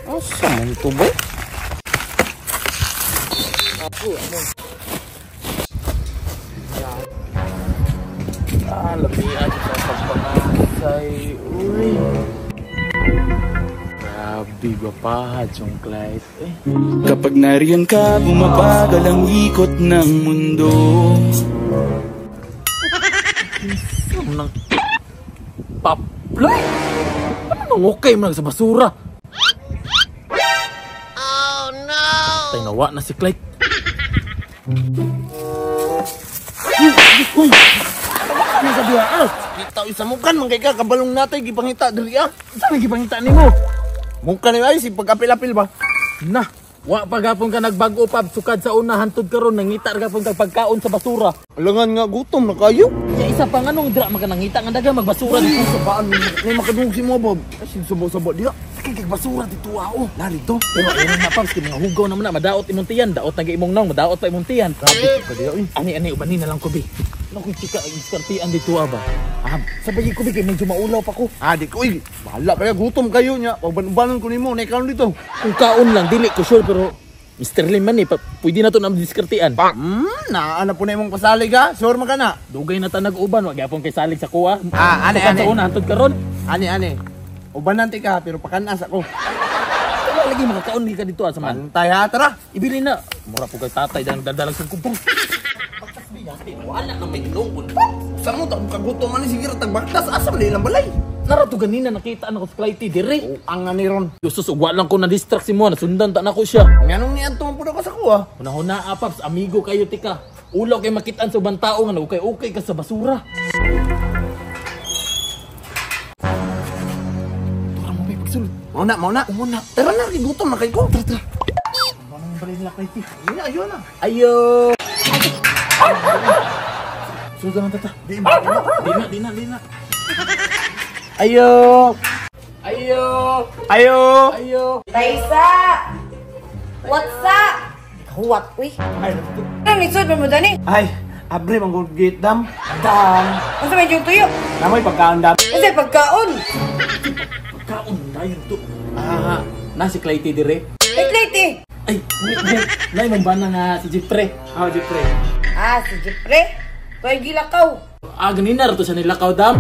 Asa man to ba? Ah, lamian sa pagpangasay. Uy. Grabe, gwapahan yung Clyde. Eh. Kapag nariyan ka, bumabagal ang ikot ng mundo. Nang paplay! Ano nang okay man sa basura? Oh no! Tinawa na si Clyde. Uy! Ano sa diha? Ano? Kita isa mukan man kay ka kabalong natay gipangita diri ah. Saan gipangita nimo? Muka ni ay si pagkapil-apil ba? Na, wa pa gapon ka nagbago pab sukad sa una hantud karon nangita ra gapon kag pagkaon sa basura. Alangan nga gutom na kayo. Ya isa pa nganong dira man ka nangita nga daga magbasura dito sa baan may makadungog si mo bob. Ay subo-subo diha. Sakay kag basura dito ah oh. Narito. Pero ayun na pabs kay mga hugaw naman na madaot imong tiyan, daot na imong naong, madaot pa imong tiyan. Grabe ka diha oy. Ani ubanin na lang ko bi. Ano kung chika ang diskartian dito ah ba? Ah, sabay ko bi kay medyo maulaw pa ko. Ah, di ko oy. Bahala kaya gutom kayo nya. Pagban-banon ko nimo, nay kaon dito. Kung kaon lang dili ko sure pero Mr. Lim man eh, pwede na to na diskartian. Naa na po na imong pasalig ha. Sure man ka na. Dugay na ta nag-uban, wa gyapon kay salig sa kuha. Ah, ane ane. Sa una hantod karon. Ane ane. Ubanan ti ka pero pakanas ako. Wala lagi makakaon ka dito ah, sa man. Antay ha, tara. Ibili na. Mura po kay tatay dang dadalag sa kubong. Wala na may ginuon. Sa mo ta kagutom man ni sige ra tagbaktas asa man ilang balay. Narato ganina nakita na ko sa Clyde dire. O ang ani ron. Yusus ug wa lang ko na distract si mo, nasundan ta nako siya. Nganong niadto man pud ako sa kuha? Hunahuna ah, paps, amigo kayo tika. Ulaw kay makitaan sa ubang tao nga okay ka sa basura. Tura mo may pagsulod. Mauna, mauna. Umuna. Tara na, gutom na kay ko. Tara, tara. Manang balay nila Clyde. Ayun na, ayun na. Ayo. Sulod na tata. Di ba? Di na, di na, di na. Ayo. Ayo. Ayo. Ayo. Taysa. What's up? Huwat, uy. Ay, Ano nisod mo dani? ay, abre man gud gate dam. Dam. Unsa may yung tuyo? Namoy pagkaon dam. Unsa pagkaon? Pagkaon dayon to. Ah, na si Clyde dire. Ay, Clyde. Ay, nay mong bana nga si Jeffrey. Ah, Jeffrey. Ah, si Jeffrey. Tuay gilakaw. Ah, ganina ra to siya nilakaw dam.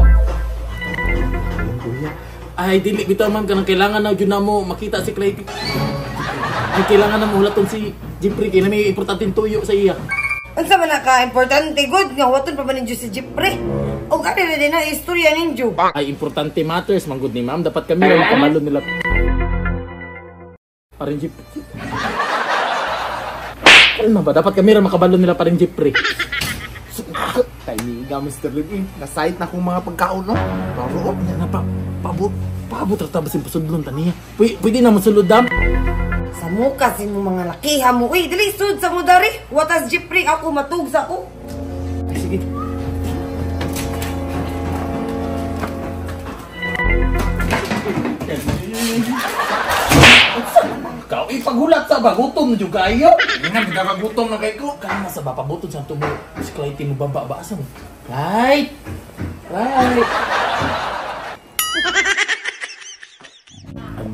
Ay, dili bitaw man kanang kailangan na jud namo makita si Clyde. Ay, kailangan na mo hulaton si Jeffrey kay may importanteng tuyo sa iya. Unsa man ka importante good nga huwaton pa man ninyo si Jeffrey. Og ano na din ang istorya ninyo? Ay, importante matters man gud ni ma'am. Dapat kami ra makabalo nila. Parin Jeffrey. Kalma ba? Dapat kami ra makabalo nila parin Jeffrey. Tay ni Mr. Lim, na-sight na kong mga pagkaon no. Baro na pa paabot paabot ra ta basin pasudlon ta niya. Pwede na mosulod dam. Sa muka si mo mga lakiha mo. Uy, dili sud sa mo dari. Watas Jeffrey ako matug sa ko. Ay, sige. Kau ipaghulat sa ba gutom jud kayo. Nga gikagutom na kay ko. Kalma sa ba pabuton sa tumo si Clyde mo baba ba asa mo? Clyde. Clyde.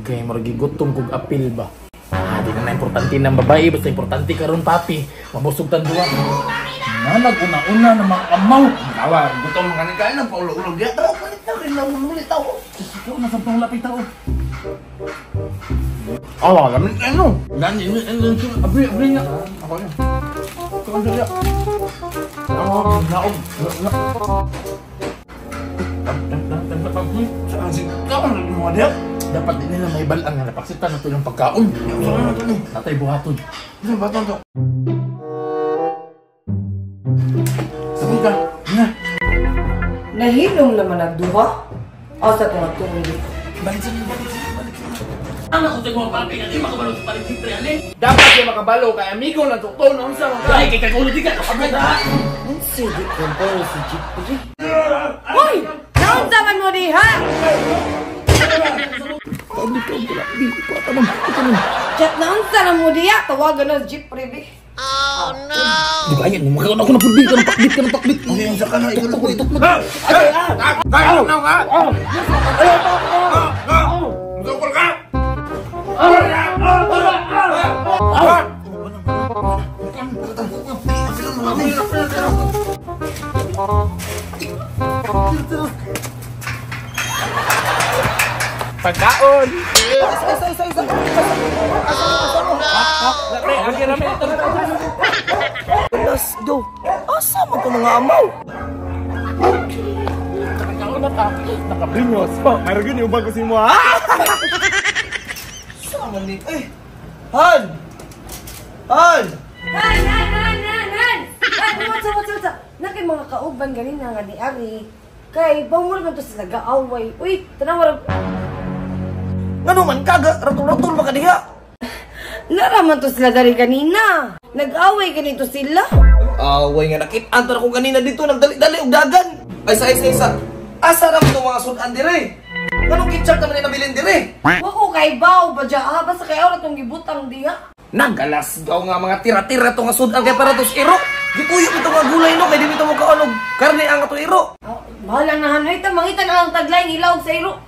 Okay, murag gutom kog apil ba. Ah, di na importante ng babae basta importante karon papi. Mabusog tan duwa. Na nag-una-una na mga amaw. Tawa, gutom ka ni kain nagpaulo-ulo diya. Tara, palit na rin lang ulit tao. Ikaw na sampung lapit tao. Oh, lamin kayo no. Gani, abri, abri nga. Ako yun. Kaon siya. Ako, naog. Saan si kaon mo diya? Dapat din nila may balang nga napaksitan na ito yung pagkaon. Saan na ito ni? Tatay buhaton. Saan ba ito? Sabi ka. Na. Nahilom naman nagduha. Asa tong atong dito. Balik sa balik sa balik sa. Ano ko sa mga papi nga di makabalo sa paring Jeffrey ani? Dapat siya makabalo kay amigo lang to na unsa man ka. Ay kay kagulo di ka kapag ha. Unsa di ko si Jeffrey? Hoy! Naunsa man mo diha? Chat naunsa na mo diha? Tawagan na si Jeffrey bi. Oh no. Di ba yan? Makaon ako na pulbi ka ng pakbit ka ng pakbit. Okay, unsa ka na Tuktok ko itok mo. Ay, ah! Ay, na ka. Musukol ka. Pagkaon. Isa, isa, isa. Pre, agi rami ito. Alas do. Asa man ko mga amaw? Pagkaon na ka. Nakabinyos. Mayroon yun, yung bago si mo, ha? Sa man ni? Eh. Han. Han. Han, han, han, han, han! Han, what's up, what's up, what's up? Nakay mga kauban ganina nga ni Ari. Kay, bangol man to sila gaaway. Uy, tanawa ra. Ngano man kaga ratol-ratol ba ka diha? Naraman to sila dari kanina. Nag-away ganito sila. Away nga nakit-an ko kanina dito nagdali-dali og dagan. Ay sa isa isa. Asa ra mo mga sudan dire? Nganong kitchap naman ni nabilin dire? Wa ko kay baw ba dya, ha? Basta kay awra tong gibutang diha. Nagalasgaw nga mga tira-tira to nga sudan kay para tos iro. Gituyo ito nga gulay no kay di mito mo kaonog karne ang ato iro. Oh, bahala na han. Ay, ta, mangita na ang tagline ilawag sa iro.